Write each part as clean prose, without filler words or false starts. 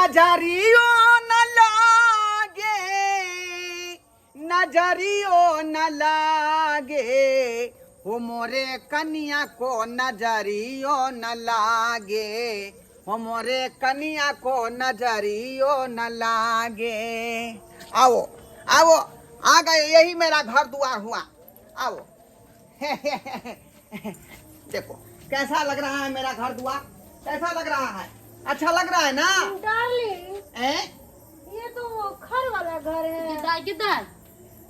नजरियो न लागे, नजरियो न लागे, हो मोरे कनिया को नजरियो न लागे, हो मोरे कनिया को नजरियो न लागे। आओ आओ, आ गए, यही मेरा घर दुआर हुआ। आओ देखो कैसा लग रहा है मेरा घर दुआर, कैसा लग रहा है? अच्छा लग रहा है ना डार्लिंग? ए? ये तो वो खर वाला घर है। गिद्दा गिद्दा।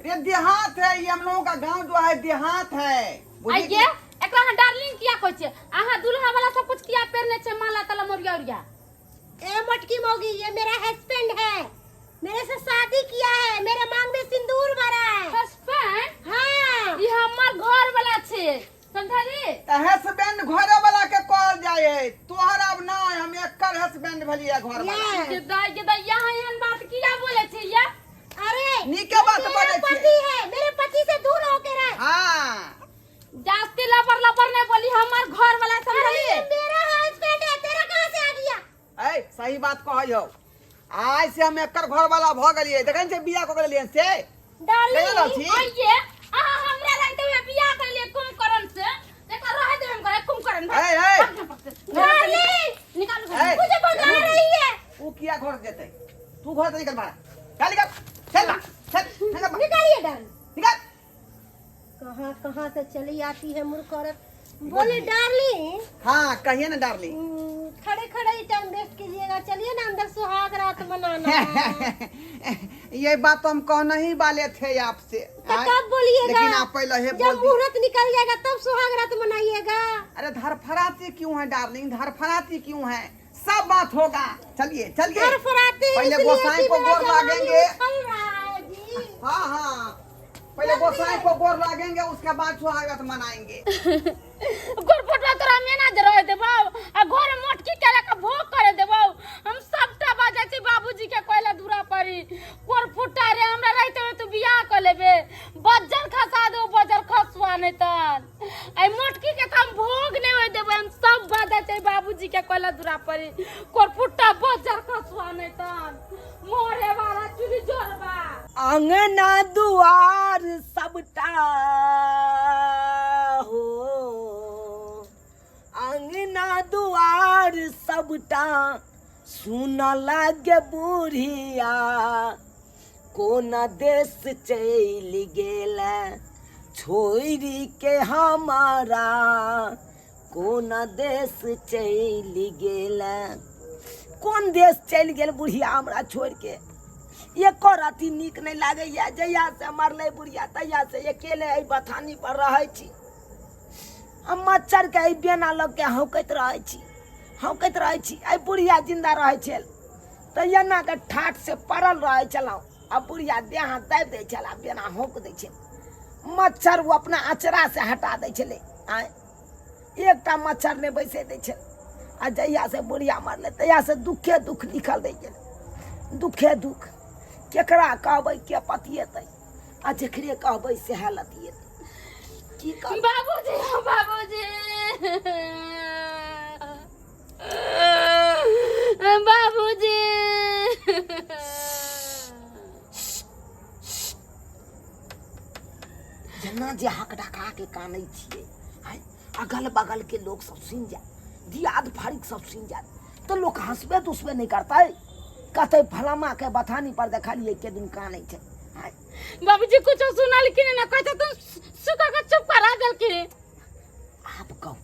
ये देहात है, ये हम लोगों का गांव जो है देहात है। बुझे आइए एकरा अहाँ डार्लिंग किया कहै छियै? अहाँ दुल्हा वाला सब कुछ किया पेरने छै, माला ताला मोरिया उरिया? ए मटकी मोगी, ये मेरा हस्बैंड है, मेरे से शादी किया है, मेरे मांग में सिंदूर भरा है। हस्बैंड? हाँ। ई हमर घर वाला छै, समझली? तऽ हस्बैंड घरे वाला के कहल जाय है, तोहर अब ना, हम एकर हस्बैंड भेलिए घर वाला। Yes. गिद्दा गिद्दा, यहाँ एहन बात किया बोले छै या? अरे नीके बात मेरा बोले छियै। पति है, मेरे पति से दूर होके रह। हाँ। जास्ती लबर लबर नहीं बोली, हमर घर वाला, अरे समझली? ये मेरा हस्बैंड है, तेरा कहाँ से आ गया? ए सही बात कहै हो, आइ से हम एकर घर वाला भ गेलियै, देखै छै बियाह कऽ गेलियै से डार्लिंग कहि रहल छी। आइए अहाँ हमरा रहते हुए बियाह कर लिए कुंभकर्ण से, देखा रह दे हम करे कुंभकर्ण। ए, ए। डार्लिंग निकाल। ए, मुझे भगा रही है। उ किया घर जेतै? तू घर से निकल बाहर, चल निकल, चल बाहर, चल निकल बाहर। निकालिए डार्लिंग। निकल। कहाँ कहाँ से चली आती है मूर्ख औरत। बोले डार्लिंग। हाँ कहिए ना डार्लिंग। खड़े खड़े ही टाइम वेस्ट कीजिएगा, चलिए ना अंदर, सुहाग रात मनाना है। ये बात तो हम कहना ही वाले थे आपसे। तो कब बोलिएगा? लेकिन आप पहले ही जब बोल दिए। मुहूर्त निकल जाएगा तब सुहाग रात मनाइएगा। अरे धरफराती क्यों है डार्लिंग, धरफराती क्यों है? सब बात होगा, चलिए चलिए। धरफराती पहले इसलिए गोसाई कि को मेरा गोर जवानी लागेंगे। उछल रहा है जी। हाँ हाँ, पहले गोसाई को गोर लागेंगे, उसके बाद सुहागत मनाएंगे। गोर फटवा तोरा मेना जे रहे देबौ आ घर में मोटकी केला के भोग करे देबौ। हम सबटा बाजै छी बाबूजी के कोइला दूरा परी कोर फुटा रे, हमरा रहते हुए तू बियाह क लेबे, बज्जर खसा दो, बज्जर खसुआ नहीं तन आई मोटकी के त हम भोग नहीं होय देबे। हम सब बाजै छी बाबूजी के कोइला दूरा परी कोर फुटा बज्जर खसुआ नहीं तन मोरे वाला चुली जोरबा। अंगना दुआर सबटा हो, अंगना दुआर सबटा सुन लागे बुढ़िया, कोन देश चलि गेल छोड़ि के हमारा, कोन देश चलि गेल, कोन देश चलि गेल बुढ़िया हमरा छोड़ि के। एको रति नीक नहि लागैया, जहिया से मरलै बुढ़िया तहिया से अकेले एहि बथानी पर रहै छी। हम मच्छरके एहि बेना लग के हौकैत रहै छी, हौकैत रहै छी। एहि बुढ़िया जिन्दा रहै छल तऽ एना के ठाठ से पड़ल रहै छलहुँ, आ बुढ़िया देह हाथ दाबि दै छल आ बेना हौक दै छल, मच्छर ओ अपना अचरा से हटा दै छलै, आँय एकटा मच्छर नहि बैसै दै छल। आ जहिया से बुढ़िया मरलै तहिया से दुखे दुख लिखल रहि गेलै, दुखे दुख। केकरा कहबै के पतिएतै, आ जकरे कहबै सएह लतिएतै। की कहबै? बाबूजी, हो बाबूजी, बाबूजी। जेना जे हक डका के कानै छियै, आँय अगल बगल के लोग सब सुनि जाय, दियाद फरिक सब सुनि जाय तऽ लोक हंसबे दुसबे नहि करतै, कहतै फलामा के बथानी पर देखलियै के दिन कानै छै। आँय बाबूजी कुछो सुनलखिन ना, कहते तुम सुखा के चुप करा देलखिन। आप कहू,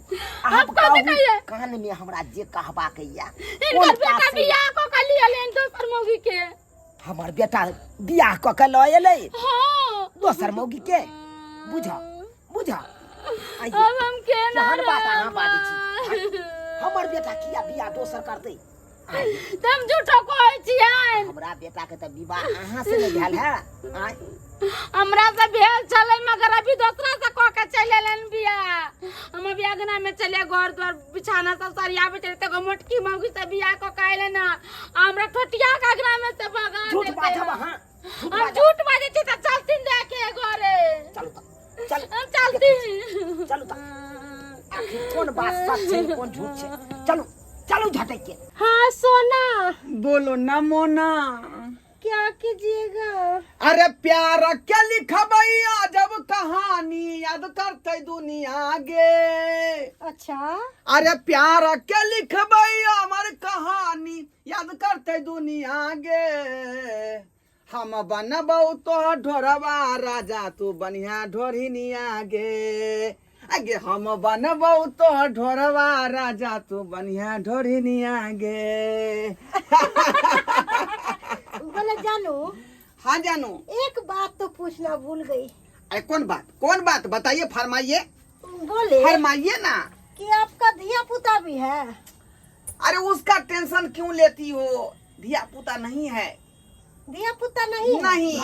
आप आप कहते कहू, कहिए। कान में हमरा जे कहबाक या हिनकर कोन बेटा काज से? बियाह कऽ के लियलनि दोसर मौगी के। हमर बेटा बियाह कऽ के लऽ एलै? हाँ। दोसर मौगी के? बुझ बुझ, आइए। अब हम केना केहन बात अहाँ बाजै छी? रहब? हमर बेटा किया बियाह दोसर करतै? आइए। तऽ हम झूठो कहै छियै? हमरा बेटा के तऽ विवाह अहाँ से नहि भेल है, आँय? हमरा से भेल छलै, मगर अभी दोसरा से कऽ के चलि एलनि बियाह। हम अभी अगना में चलिए, घर द्वार बिछाना सब सरियाबै छलै, तऽ एगो मोटकी मौगी से बियाह कऽ के अयलै ने, आ हमरा ठोटिया के अगना में से भगा झूठ देलकै। बाजब अहाँ, झूठ हम बाजब। झूठ बाजै छी तऽ चलथिन जाके घरे। चलू तऽ, चलू। हम चलती। चलू तऽ, आखिर कोन बात सच छै, कोन झूठ छै? चलू चलू। देलहुँ झटकि के। हाँ सोना। बोलो ना मोना। क्या कीजिएगा? अरे प्यार के लिखबैया जब कहानी याद करते दुनिया गे। अच्छा। अरे प्यार के लिखबैया हमार कहानी याद करते दुनिया गे। हम बनबौ तो ढोरवा राजा तू बनिहा ढोरिनिया गे। अगे हम बनबौ तो ढोरवा राजा तू बनिहा ढोरिनिया गे। बोले जानू। हाँ जानू। एक बात तो पूछना भूल गई। अरे कौन बात, कौन बात बताइए, फरमाइए। बोले फरमाइए ना। कि आपका धिया पुता भी है? अरे उसका टेंशन क्यों लेती हो, धिया पुता नहीं है। धिया पुता नहीं है? नहीं।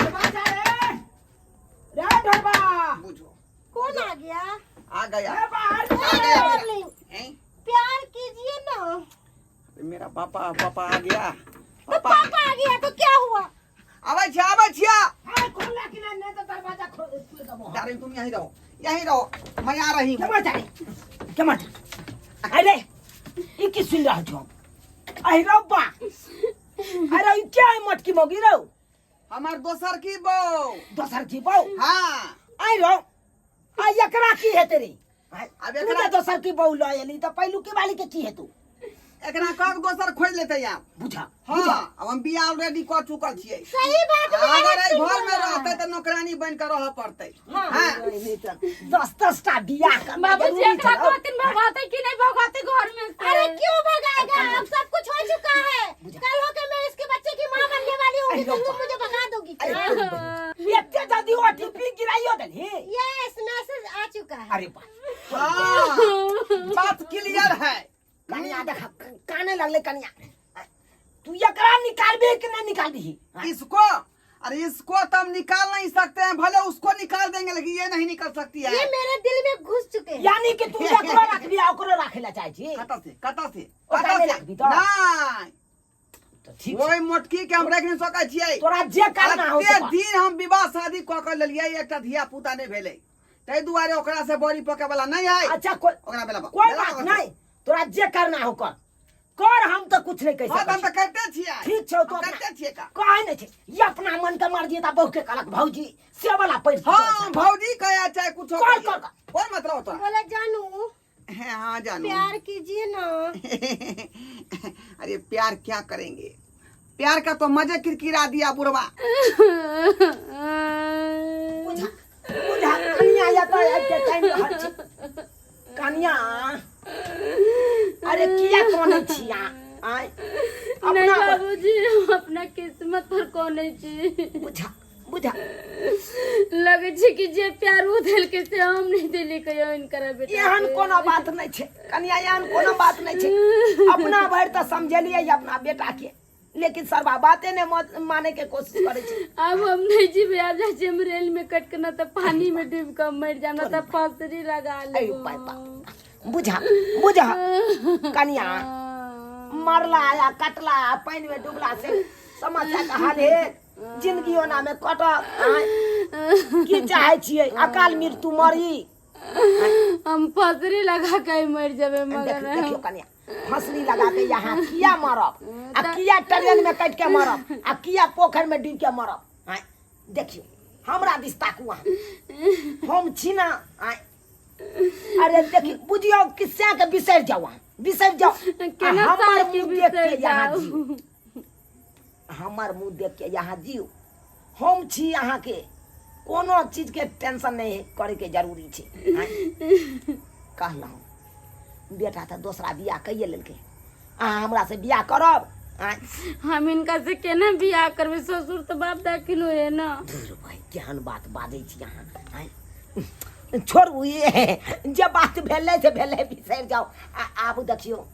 रे ढोरबा। बुझो। कौन आ गया? आ गया। रे बाहर। आ गया मेरा। डार्लिंग। हैं? प्यार कीजिए ना। मेरा पापा, पापा आ गया। तो पापा आ गया तो क्या हुआ? आबै छिया, आबै छिया। अरे खोल कि नहीं, नहीं तो दरवाजा खोल खोल देबो। डार्लिंग तुम यहीं रहो, यहीं रहो, मैं आ रही हूँ। केम्हर जा रे, केम्हर जा? अरे ई की सुनि रहल छौ? अरे रौ बा, अरे ई क्या है मटकी मौगी रौ? हमार दोसर की बहू। दोसर की बहू? हाँ। आई रौ, आ एकरा की हेतै रे? अब तू एकरा तऽ दोसर की बहू लऽ एली तऽ पहिलुकी वाली के की हेतौ? एकरा कब दोसर खोज लेतै आब? बुझा। हाँ, अब हम बियाह ऑलरेडी कऽ चुकल छियै। सही बात बोला अगर है, एहि घर में बोला। रहतै तऽ नौकरानी बनि कऽ रहऽ पड़तै। हाँ। दस दस टा बियाह करना बाबूजी जरूरी एकरा छलौ। कहथिन भगाते कि नहीं भगाते घर में से? अरे क्यों भगाएगा, अब सब कुछ हो चुका है। कल होके मैं इसके बच्चे की माँ बनने वाली होंगी, अरे तो तुम बाप। मुझे भगा दोगी। अरे एते जल्दी ओटीपी गिराइयो देलही? यस, मैसेज आ चुका है। अरे बा। हाँ, बात क्लियर है। कनिया देख काने लगले कनिया। तू एकरा निकालबी कि नहीं निकालबी? इसको, अरे इसको तो हम निकाल नहीं सकते हैं, भले उसको निकाल देंगे लेकिन ये नहीं निकल सकती है। ये मेरे दिल में घुस चुके हैं। यानी कि तू एकरो रखबी आ ओकरो राखे ला चाहे छी? कतऽ से, कतऽ से, ओकरा कतऽ नहि से? राखबी तऽ? नहीं। तऽ ठीक छै। ओहि मोटकी के हम राखि नहि सकै छियै। तोरा जे करना हो एते दिन हम विवाह शादी कऽ के लेलियै, एकटा धिया पुता नहि भेलै, ताहि दुआरे ओकरा से बड़ी पके वाला नहीं है। अच्छा, कोई ओकरा बेला कोई बेला बात ओकरा। नहीं, तोरा जे करना हो कर कर, हम तो कुछ नहीं कह हाँ, तऽ हम सकै तऽ करिते छियै। ठीक छौ, तो हम अपना- करिते छियै का। कहै नहि छै ई अपना मन के मर्जी त बहू के कहलक भौजी से वाला पैर। हाँ, भौजी कहे चाहे कुछो कर, कहिए। कर, कर। कोन मतलब तोरा? बोले जानू। हाँ जानू। प्यार कीजिए ना। अरे प्यार क्या करेंगे, प्यार का तो मजे किरकिरा दिया बुढ़वा। बुझा बुझा कनिया या तऽ आबि के कानि रहल छै कनिया। अरे किया कानै छी अहाँ? आँय? नहीं अपना बाबूजी, हम अपना किस्मत पर कोने छी। बुझा बुझा। लगे छै कि जे प्यार वो देलकै से हम नहीं देली कहियो इनकरा बेटा एहन के। कोनो बात नहीं छै कनिया, एहन कोनो बात नहीं छै। अपना भरि तऽ समझेलियै अपना बेटा के, लेकिन सरबा बाते नहि माने के कोशिश करै छै। अब हम नहीं जीवे, आब जाइ छी हम रेल में कट के, ना तऽ पानी में डूब के मर जाम, ना तऽ फांसरी लगा अरे लेब। बाप, बुझा बुझा कनिया, मरला या कटला आ पानि में डूबला से समस्या के हल हे जिंदगी ओना में कटत। आँय? की चाहै छियै, अकाल मृत्यु मरी? हम फांसरी लगा के मर जेबै मगर देखियो कनिया, फसली लगा के यहाँ किया मरब आ किया ट्रेन में कटि के मरब आ किया पोखरि में डूबि के मरब? आँय, देखियो हमरा दिस ताकू अहाँ, हम छी ना। आँय, अरे देखी बुझियौ कि सएह के बिसरि जाउ अहाँ, बिसरि जाउ आ केना हमर साल के मुँह देख के बिसरि यहाँ जाउ? जिउ, हमर मुँह देख के यहाँ जिउ। हम छी अहाँके, कोनो चीजके टेंशन नहि करैके जरूरी छै। आँय? कहलहुँ बेटा तऽ दोसरा बियाह कैये लेलकै, अहाँ हमरा से बियाह करब? आँय? हम इनका से केना बियाह करबै, ससुर तऽ बाप दाखिल होए ना। धुर भाई, केहन बात बाजै छी अहाँ? आँय, छोड़ू, ये जे बात भेलै से भेलै, बिसरि जाउ। आ आब देखियौ,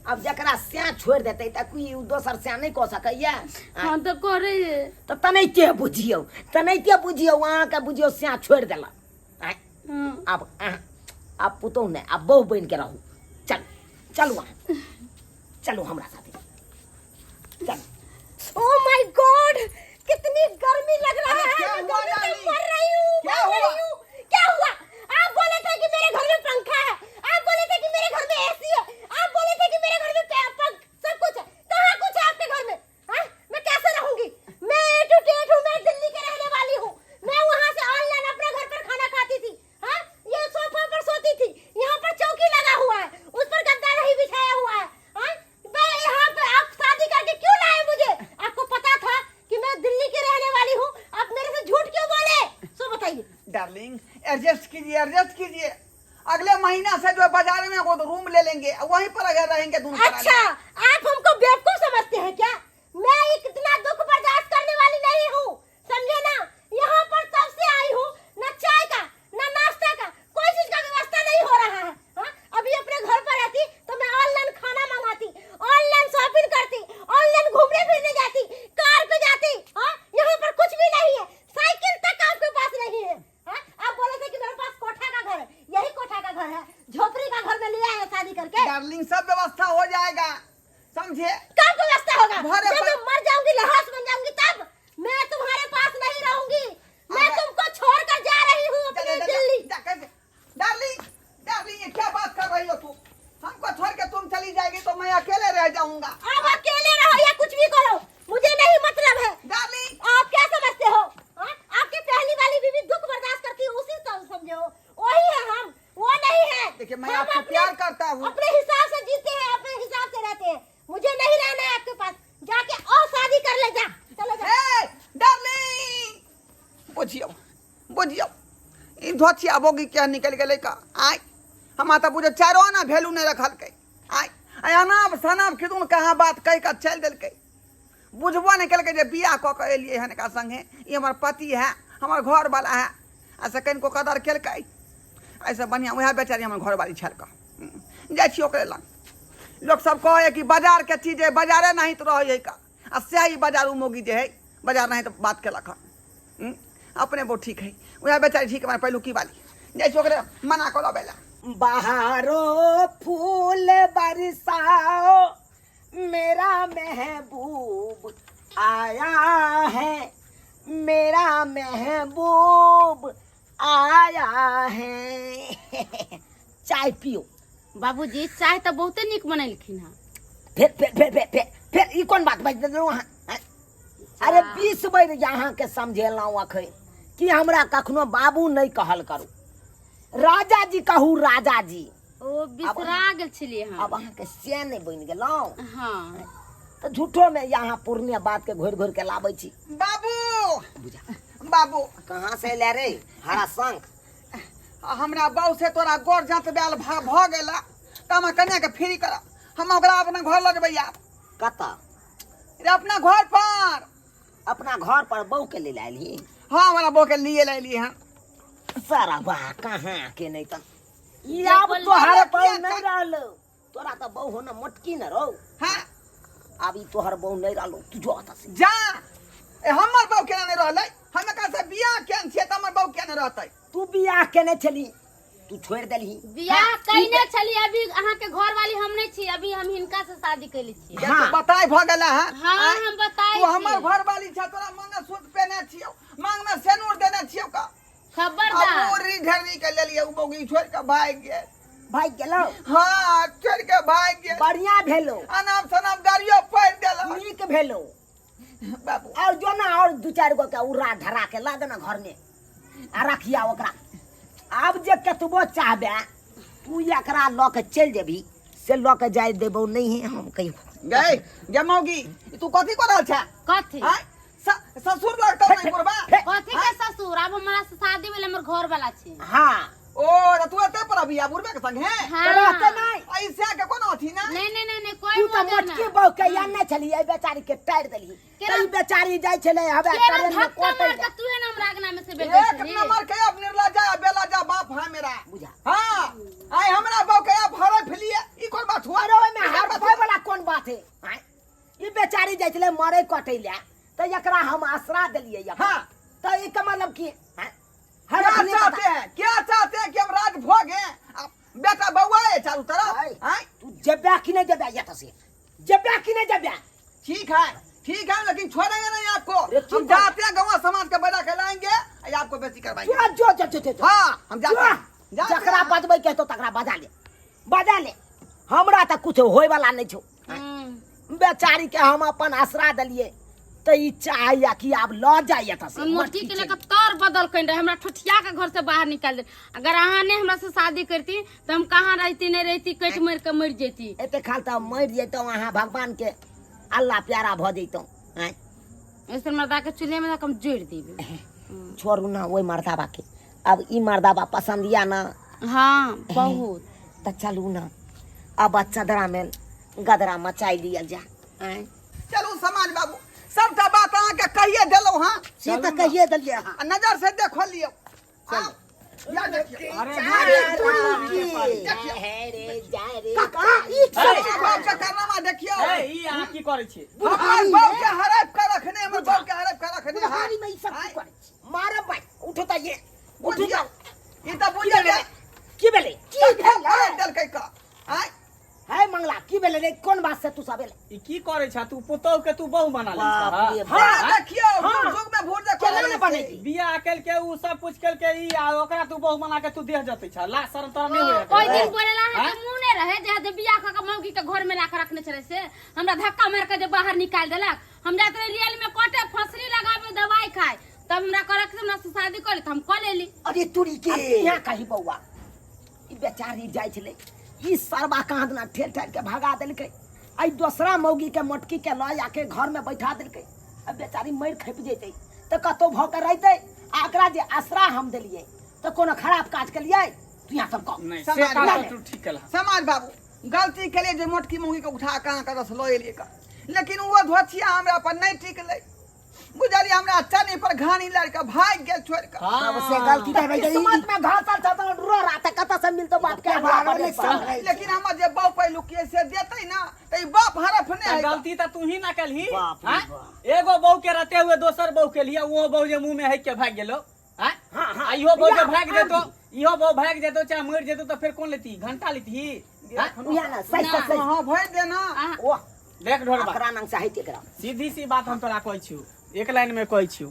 आब जकरा सैं छोड़ि देतै तऽ कोई ओ दोसर सैं नहि कऽ सकैया। हाँ तऽ करै है। तऽ तनैते बुझियौ, तनैते बुझियौ, अहाँके बुझियौ सैं छोड़ि देलक। आँय? हाँ। आब अहाँ आब पुतहु नहि, आब बहु बनि के रहू। चल चलू, अहाँ चलू हमरा साथे चलू। ओ my God, कितनी गर्मी लग रहा अरे है। क्या मैं हुआ गर्मी से डार्लिंग? मर रही हूँ, क्या मर हुआ? रही हूँ। क्या हुआ? आप बोले थे कि मेरे घर में पंखा है, आप बोले थे कि मेरे घर में एसी है, आप बोले थे कि मेरे घर में डार्लिंग एडजस्ट कीजिए, एडजस्ट कीजिए। अगले महीना से जो है बाजार में वो रूम ले लेंगे, वहीं पर अगर रहेंगे दोनों। अच्छा, आप हमको बेवकूफ समझते हैं क्या? मैं इतना दुख बर्दाश्त करने वाली नहीं हूँ, समझे ना? यहाँ पर तब से आई हूँ, न चाय का न नाश्ता का, कोई चीज का व्यवस्था नहीं हो रहा है। हाँ? अभी अपने घर पर रहती तो मैं ऑनलाइन खाना मंगाती, ऑनलाइन शॉपिंग करती, ऑनलाइन घूमने फिरने जाती, कार पे जाती। हाँ? यहाँ पर कुछ भी नहीं है, साइकिल तक आपके पास नहीं है। हाँ? आप बोले थे कि मेरे पास कोठा का घर है, यही कोठा का घर है, झोपड़ी का घर में लिया है शादी करके। डार्लिंग सब व्यवस्था हो जाएगा, समझे? कब व्यवस्था होगा? भरे जब पर- मैं मर जाऊंगी, लहास बन जाऊंगी, तब मैं तुम्हारे पास नहीं रहूंगी। मैं अगर- तुमको छोड़ कर जा रही हूँ जा, अपने जा, जा, दिल्ली। जा, कैसे? डार्लिंग, डार्लिंग ये क्या बात कर रही हो तू? हमको छोड़ के तुम चली जाएगी तो मैं अकेले रह जाऊंगा। आप अकेले रहो या कुछ भी करो, मुझे नहीं मतलब है। डार्लिंग आप क्या समझते हो? हाँ? आपकी पहली वाली बीवी दुख बर्दाश्त करती है, उसी समझे हो? वही है हम, वो नहीं है। देखिए, मैं हम आपसे प्यार करता हूँ। अपने हिसाब से जीते हैं, अपने हिसाब से रहते हैं। मुझे नहीं रहना है आपके पास, जाके और शादी कर ले, जा, चलो जा। ए, डार्लिंग बुझियो बुझियो, ई धोतिया बोगी क्या निकल गेलै का? आय हम तऽ बुझो चारो आना वैल्यू नहीं रखलकै। आय आय अनाप शनाप खिदुन कहाँ बात कहि कऽ चलि देलकै, बुझबो नहि केलकै जे बियाह कऽ कऽ एलियै हन एकरा संगे, ई हमर पति है, हमर घरवाला है, आ से कनिको कदर केलकै। एहिसँ बढ़िआँ उएह बेचारी हमर घरवाली छल कऽ। जाइ छी ओकरे लग। लोक सब कहै कि बाजारके चीज है, बाजारे नहीं तऽ रहै है का, आ सएह ई बाजारू मौगी जे है बाजार नहीं तऽ बात केलक हन। अपने बहुत ठीक है, उएह बेचारी ठीक है, पहिलुकी वाली। जाइ छी ओकरे मना कऽ लबै लए। बहारो फूल बरसाओ मेरा महबूब आया है, मेरा महबूब आया है। चाय पियो। बाबूजी चाय तऽ बहुते नीक बनेलखिन हँ। फिर फिर फिर फिर फिर फिर ई कोन बात बाजि देलहुँ अहाँ? आँय? अरे 20 बेर अहाँके समझेलहुँ अखन कि हमरा कखनो बाबू नहि कहल करू, राजा जी कहू, राजा जी। ओ बिसरा गेल छलियै हम। आब अहाँके से नहि बनि गेलहुँ? हाँ। तऽ झूठोमे यहाँ पुरने बातके घोरि घोरि के लाबै छी। बाबू बुझा बाबू कहाँ से ले रे हरा शंख? हमरा बहू से तोरा गोर जात बैल भऽ गेला तऽ हमरा कन्याके फ्री कर, हम ओकरा अपना घर लऽ जेबै आब। कतऽ? रे अपना घर पर। अपना घर पर बहू के ले आयलही? हाँ, हमरा बहू के लिए लैली हन। सारा वाह कहाँ के नहीं तऽ ई जे आब बोलले तोहर किया बहू नहीं रहलो, तोरा तऽ बहू हो न मोटकी न रहो। हाँ। आब ई तोहर बहू नहीं रहलो, तू जो अतऽ से। जा, ए हमर बहू केना नहीं रहलै? हम एकरा से बियाह केने छियै तऽ हमर बहू केना रहतै? तू बियाह केने छली, तू छोड़ि देलही। बियाह कइने छली, अभी अहाँ के घर वाली हम नहीं छी, अभी हम हिनका से शादी कैले छी। ये तू बताय भऽ गेला हन? हाँ, आँय? हम बताय तू हमर छी। घर वाली छ, तोरा मंगलसूत्र पेने छियौ, मांग में सेनूर देने छियौ का। खबरदार। अब उरी ढेरी के लेलियै, उ बौगी छोड़ के भागि गेल। भागि गेलौ? हाँ, छोड़ के भागि गेल। बढ़िया भेलो। अनाप शनाप गाड़ियो पढ़ि देलक। नीक भेलो बाबू। और जो ना और दू चारि गो के उड़ा धरा के ला देना घर में आ रखिया ओकरा। आब जे कतबो चाहबे तू एकरा लऽ के चलि जेबही से लऽ के जाय देबौ नहीं है हम कहियो। गई गे मौगी, ई तू कथी कऽ रहल छे? कथी? आँय? ससुर लगतौ नहीं बुढ़बा? कथी के ससुर? आब हमरा से शादी भेल, हमर घर वाला छै। हाँ। ओ त तू एते पर अभी आ बुढ़बे के संग है? हाँ। तऽ रहते नहीं। ऐसे के कोनो अथी ना? नहीं, नहीं, नहीं, नहीं, कोई तू तऽ मजा मोटकी ना। बहू के या नहि छली, एहि बेचारी के टारि देलही। केना? तऽ ई बेचारी जाइ छलै हवे केना ट्रेन में धक्का कटै मार के लए। तू है ना हमरा अंगना में से बेल एक नंबर के अब निर्लज्जा बेलज्जा बाप है मेरा। बुझा। हाँ, आइ हमरा बहू के अब हड़प लिए, ई कोन बात हुआ? अरे ओहिमे हड़पै वाला कोन बात है? आँय? ई बेचारी जाइ छलै मरै कटै लए तऽ एकरा हम आसरा देलियै यऽ। हाँ। तऽ एहिके मतलब की? आँय? क्या हड़प नहीं चाहते पता। हैं? क्या चाहते हैं कि हम राज भोग हैं? आप बेटा बउआ है चारों तरफ। आँय? आँय? तू जेबे कि नहीं जेबे एतऽ से? जेबे कि नहीं जेबे? ठीक है, ठीक है, लेकिन छोड़ेंगे नहीं आपको। अरे हम ठीक है। जाते हैं गाँव समाज के बजा के लाएंगे और आपको बेची करवाएंगे। जो, जो, जो, जो, जो, जो। हाँ, हम जाते जो। हैं, जाते जकरा हैं। बजबै के हेतौ तकरा बजा ले, बजा ले, हमरा तऽ कुछ होय वाला नहि छौ। बेचारी के हम अपन आसरा देलियै तऽ ई चाहैया कि आब लऽ जाय एतऽ से। मोटकी के लेके तर बदल कनि रहे, हमरा ठोठिया के घर से बाहर निकाल दे। अगर अहाँ नहीं हमरा से शादी करती तो हम कहाँ रहती, नहीं रहती, कटि मरि के मरि जैती। एते खाल तऽ मरि जैतहुँ, अहाँ भगवान के अल्लाह प्यारा भऽ जैतहुँ। आँय? ऐसे मर्दा के चूल्हे में हम जोड़ि देबै। छोड़ू ना ओहि मर्दाबा के, अब ई मर्दाबा पसंद या ना? हाँ बहुत। तऽ चलू ना अब चदरा में गदरा मचाई लियल जा। आँय? चलू समाज बाबू, सबटा बात अहाँके कहिए देलहुँ हँ। से तऽ कहिए देलियै अहाँ। आ नजर से देखो लियौ। आउ, या देखियौ। अरे अरे तोरी के। देखियौ। रे जा रे काका, ई सब बाप के कारनामा देखियौ। ए, ई अहाँ की करै छी? हमर बाप के हड़प के रखने, हमर बाप के हड़प के रखने है। बुढ़ारी में ई सब की करै छी? मारब भाई, उठो तऽ ये उठो। बुझियौ, ई तऽ बुझल की भेलै? की भेलै? देलकै का आँय? है मंगला, की भेलै रे? कोन बात से तू सब एलै? ई की करै छ तू? पुतोह के तू बहु बना ले? बाप रे बाप। हाँ, देखियौ। हाँ। जुग में भूर देखो। केना ने बनेगी? बियाह केलके, उ सब कुछ केलके ई, आ ओकरा तू बहु बना के तू देह जतै छ? ला शरम तोरा नहीं होय? ओहि दिन बोलेला है आँय? के मुंह नहीं रहे जे जे बियाह क के मौगी के घर में लाके रखने छले, से हमरा धक्का मार के जे बाहर निकाल देलक। हम जात रहे रियल में कटे फसरी लगाबे दवाई खाए, तब हमरा कहलक से हमरा से शादी कर ले, त हम क लेली। अरे तुरी के यहाँ कही बौआ, ई बेचारी जाइ छलै, ई सरबा कहाँ दिना ठेल ठेल के भगा देलकै। एहि दोसरा मौगी के मोटकी के लऽ आके घर में बैठा देलकै। अब बेचारी मरि खपि जेतै तऽ कतहु भऽ के रहतै। आ एकरा जे आसरा हम देलियै तऽ कोनो खराब काज केलियै? तू यहाँ सब कह। नहीं, से समाज काज बाबू। तू ठीक केलह। समाज बाबू, गलती केलियै जे मोटकी मौगी के उठा कहाँ के रस लऽ एलियै का, लेकिन ओ धोछिया हमरा पर नहीं टिकलै, बुझलियै? हमरा चनी पर घानी लड़ के भागि गेल छोड़ि के। हाँ। सबसे गलती तऽ भए गेल। किस्मत में घासल छ तऽ रो रात कतऽ से मिलतो बाप के भागल नहि सब। लेकिन हमर जे बाप पहिलुकी से देतै ना तऽ ई बाप हरफ नहि तऽ है। गलती तऽ तू ही ना केलही। बाप रे हाँ? बाप। एगो बहू के रहते हुए दोसर बहू के लिए, वो बहू जे मुंह में है के भाग गेलो। हाँ? हाँ, हाँ। आ इहो बहू जे या, भाग जेतो, इहो बहू भाग जेतो चाहे मर जेतो, तऽ फेर कौन लेती? घंटा लेती? हाँ? उहे ना, सही सही सही। हाँ, भरि देना। ओह देख ढोरबा, अकरा नंग चाही एकरा। सीधी सी बात हम तोरा कहै छियौ, एक लाइन में कहै छियौ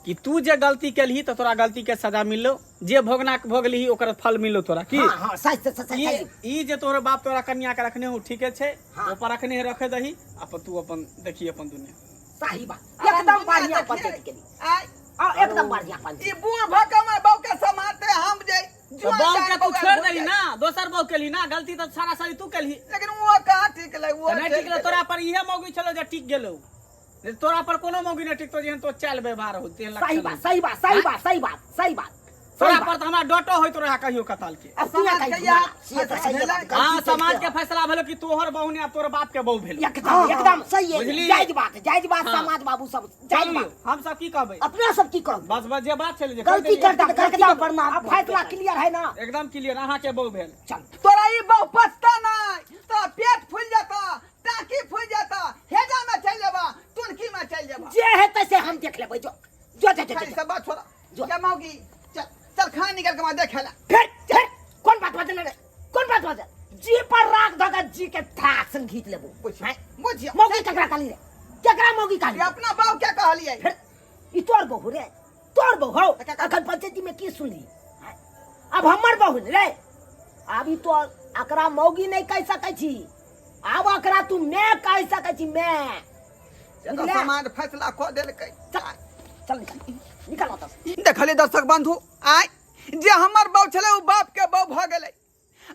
कि तू जे गलती केलही तऽ तोरा गलती के सजा मिललो, जे भोगना के भोगलिही ओकर फल मिललो तोरा की। हाँ हाँ, सही सही सही। ई सही। ई जे तोहर बाप तोरा कन्या के रखने हो, ठीके छै। हाँ। ऊपर रखने रखे दही, अपन तू अपन देखी अपन दुनिया। सही बात, एकदम बढ़िया पंचायत के लिए। आय आ एकदम बढ़िया ई पंचायत। बूढ़ भऽ के हमर बाप के सम्हारते, हम जे तो जुआन बहू जान के तू बौआ छोड़ भूल दही जाइ। ना, दोसर बहू केलही ना, गलती तऽ सारा सारी तू केलही। लेकिन वो कहाँ ठीक लै, वो तऽ नहि टिकलो तोरा पर, इहे मौगी छलो जे टिक गेलो, नहीं तऽ तोरा पर कोनो मौगी नहि टिकतो जेहन तो चाल व्यवहार हो तेहन सही लक्षण बात। हो। सही बात, सही बात, सही बात, सही बात। तोरा सही पर बात। तऽ हमरा डटो होइत रहे कहियो कताल के। अब तू समाज कही के यार, से तऽ सही बात। हाँ, समाज के फैसला भेलो कि तोहर बहू ने आब तोहर बाप के बहू भेलो। एकदम एकदम सही है। बुझली? जायज बात, जायज बात। हाँ। समाज बाबू सब जायज चलियौ, बात। हम सब की कहबै? अपना सब की करब? बस बस, जे बात छलै जे कहि गलती देलियै। कर दे, गलती प्रणाम। अब फैसला क्लियर है ना? एकदम क्लियर, अहाँ के बहू भेल। चल। तोरा ई बहु पछता नहीं, तोरा पेट फूल जाता, टाकी फूल जाता, हेजा में चल जेबा, तुनकी में चल जेबा। जे हेतै से हम देख लेबै। जो जो जो जो, खाली जो। सब बात छोड़ा। जो। क्या मौगी, चल चल, खाना निकाल के वहाँ देखे ला। फिर फिर कोन बात बजल रे? कोन बात बजल? जी पर राख धका जी के थाक संग घीच लेबो। बुझियो, बुझियो। मौगी केकरा कहली रे? केकरा मौगी कहली? ये अपना बाप क्या कहलियै? फिर ई तोर बहू रे, तोर बहू हो। का- का- अखन पंचायती में की सुनली? अब हमर बहू रे। आब ई तो अकरा मौगी नहीं कह सकै छी, आब अकरा तू मैं कह सकै छी, मैं। से तऽ बुझले? समाज फैसला कऽ देलकै। चल चल, निकल निकल ओतऽ से। देखलियै दर्शक बंधु, आय जे हमर बहू छलै ओ बाप के बहू भऽ गेलै।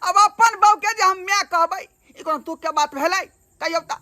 अब अपन बहू के जे हम माय कहबै, ई कोनो तुक के बात भेलै? कहियौ तऽ।